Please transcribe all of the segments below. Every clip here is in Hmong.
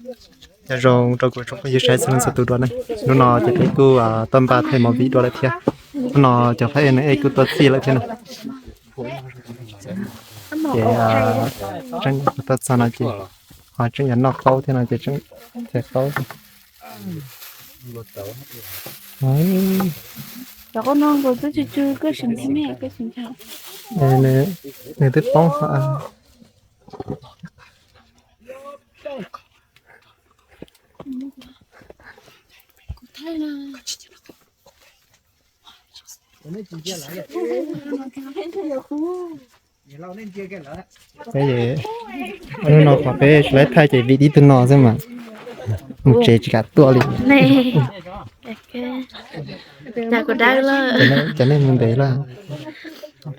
Nyob zoo rau kuv tsoom phooj ywg saib txhua leej txhua tus dua na. Hnub no ces peb kuj tuaj npaj thaij movie dua lawm thiab. Hnub no cov phab ej neeg ej kuj tuaj txij lawm thiab na. Ces tseem tuaj txog no ces ho tseem yuav noj qaub thiab no ces tseem txhais qaub. Nws twb poob. Hnub no qhov peb tsis laib thaij ces vim tib tug no xwb mas mus tsev tsis kam tuaj li. Cov nej mus ntev lawm.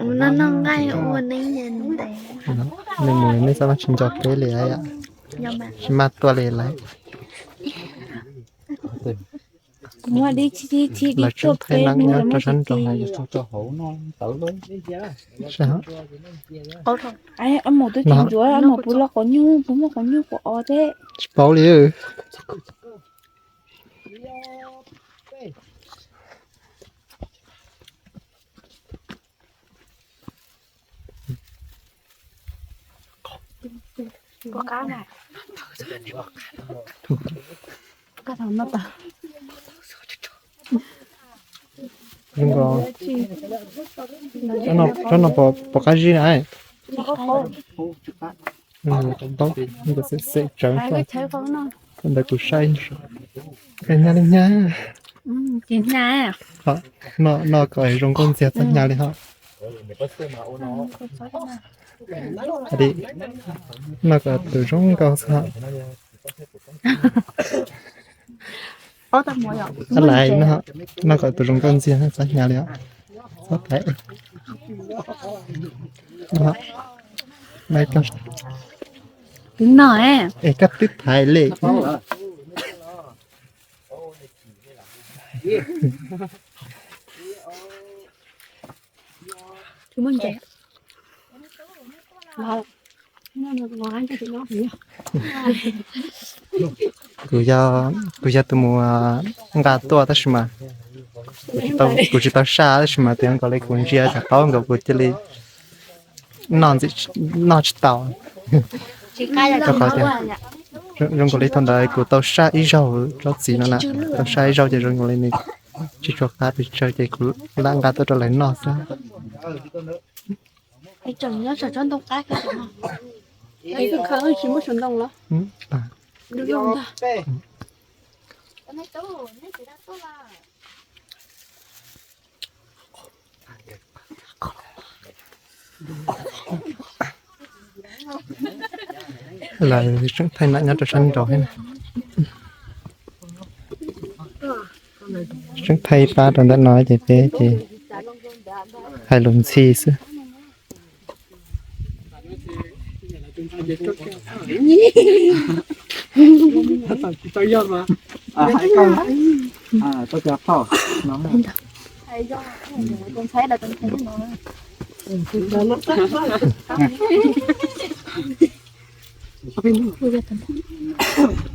Nej mus nej xav mas tsis nco peb li, tsis maj tuaj li lawm. Lawv tseem thaij neeb nyob rau sab nraud. Tsis paub li. Zoo nkaus, tsob no pom qab zib na. Qab ntaub, ntaub xwm xem tsawv, ntawd kuv saib. Hnyav li hnyav. Noj kom zoo nkauj ntxiag txhob hnyav li hos. Noj kom tus zoo nkauj xwb hos. Laiv, noj kom tus zoo nkauj ntxiag txhob hnyav li os. Txhob thaiv. Es koj twb thaiv li. Kuv yog tus mus nqa tuaj tab sis mas kuv tsis tau saj tab sis mas tias nkaus li kuv ntsia thaum qaub nkaus kuv cia li noj ntxim, noj tsis tau. Rau qhov tias zoo nkaus li thaum ntawd kuv tau saj ib zaug tsob txiv no na, tau saj ib zaug ces zoo nkaus li nws tsis tshua qab pes tsawg ces kuv lam nqa tuaj rau lawv noj xwb. Lawv tseem thaij nam nyob rau sab nraud thiab. Tseem thaij pab rau ntawm no ces peb ces hais lus ntxhi xwb.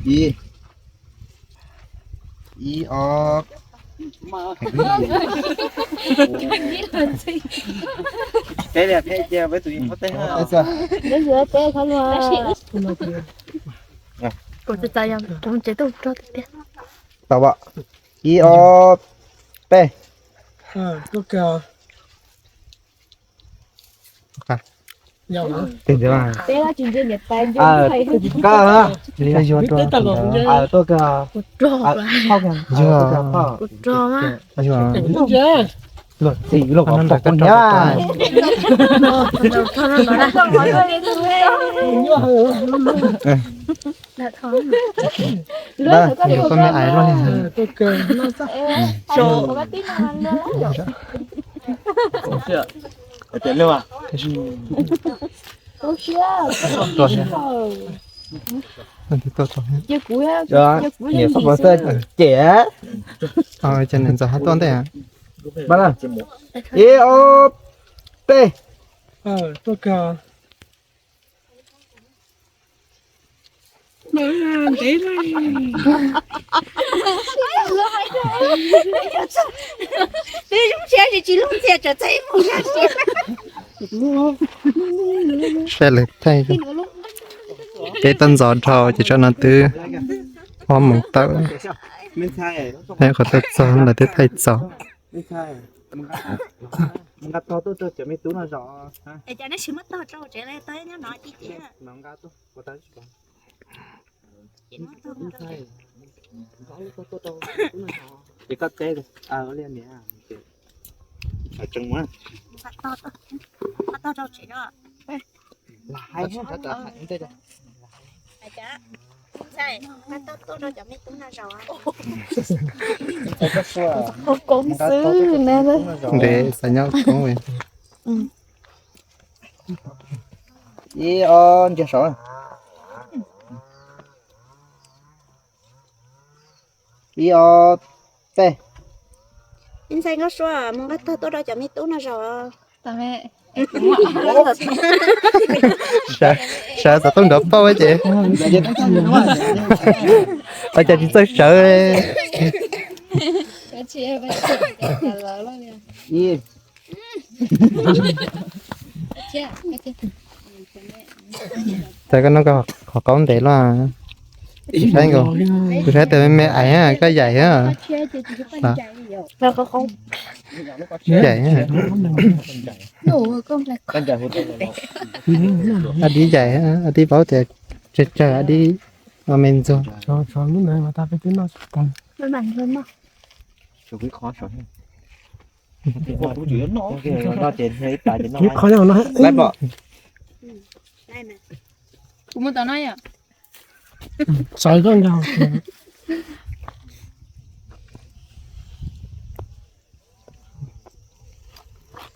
Ib, ib, ob. Peb li peb cia peb tus ib qhov teb. Tau, ib, ob, peb. Koj, tuaj kawg, luag txim luag kom pom koj niam. Koj me ais luaj li. Niam txhob pov xwb cem. Ces niam ntxov ho tuaj ntej. Ib, ob, peb. Tuaj kawg. Ntev lawm. Peb zoo siab tsis tsis lub ntxias tseem txais ib mus zaj siab. Saib lawv thaij, peb toj ntxov dhau ces tso no twb ob moos tawm. Qhov tau txog lawv twb thaij txaus. Ces koj teb li niam, Koob xwb ne. Ntev xav nyob koob. Ib ob, ntsia saud. Ib ob, peb. Ib ntxhais Nkauj Sua, mus nqa tog tuaj rau cov me tub no zaum. Sawv xov tooj nrov pauj ces, ua cas tsis txawj sawv. Cas koj noj koj qhov qaub ntev luaj. Saib nkaus, kuv saib tes me me ais, koj yaim. Yaim. A dib yaim, a dib paub tias tsawg tsawg, a dib ua me ntxuag. Kuv muab tom no yom. Sawv koj nkaus.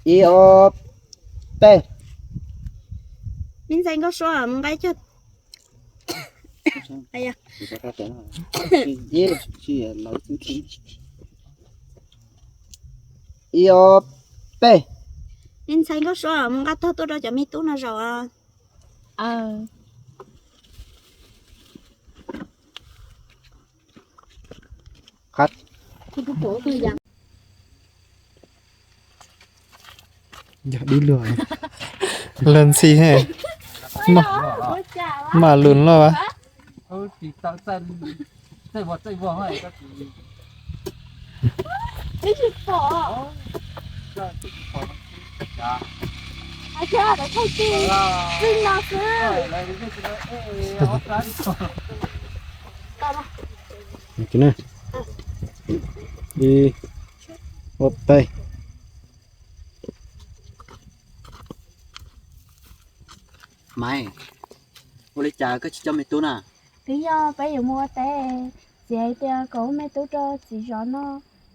Ib ob peb. Me ntxhais Nkauj Sua mus nqa cog. Ib ob peb. Me ntxhais Nkauj Sua mus nqa tog tuaj rau cov me tub no zaum. Yog dib luag, luag ntxhi he, maj lus luaj. Ib ob peb. Maiv, ua li cas koj tsis coj me tub na? Twb yog peb yuav mus ua teb, txiv hais tias kom ua me tub rau txiv zov no,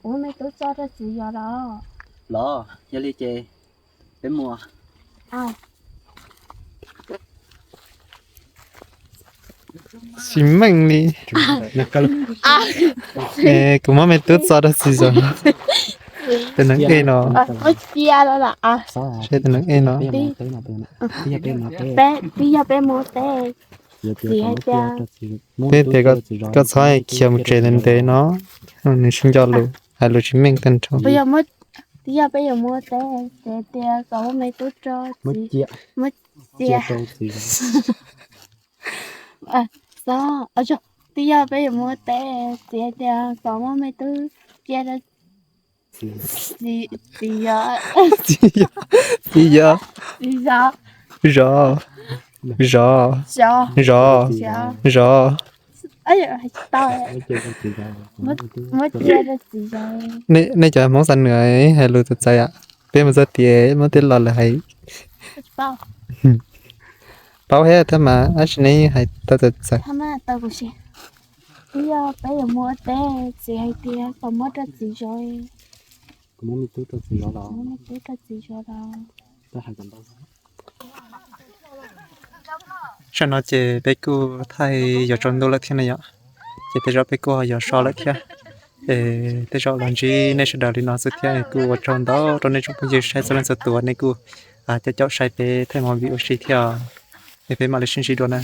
ua me tub txo rau txiv zov los. Los, yog li ces peb mus. Tsis meej li. Kuv muab me tub txo rau txiv zov. Tus neeg ej no. Seb tus neeg ej no. Twb yog peb mus teb, txiv hais tias, peb tias koj txhob khiav mus tsev ntev ntev no, nws tsis nco lus, hais lus tsis meej tag nrho. Twb yog peb yuav mus ua teb, txiv tias kom muab me tub rau txiv, muab cia. Twb yog peb yuav mus ua teb, txiv hais tias kom muab me tub cia rau txiv zov. Txiv zov. Txiv zov. Zov. Zov. Zov. Zov. Nej cov Hmoob Xam Nuas hais lus txawv txawv, peb mus txog tias muab tej lo lawm hais. Paub thiab tab mas, tab sis nej hais tau txawv txawv. Twb yog peb yuav mus ua teb, txiv hais tias kom muab rau txiv zov. Kom muab me tub rau txiv zov los. Tsam no ces peb kuj thaij yos tsaus ntuj lawm thiab na yom. Ces tej zaum peb kuj ho yos so lawm thiab. Es tej zaum los ntsib nej sawv daws li no xwb thiab, kuj ua tsaug ntau rau nej tsoom phooj ywg saib txhua leej txhua tus, nej kuj caum caum saib peb thaij movie ua si thiab. Es peb mam li sib ntsib dua na.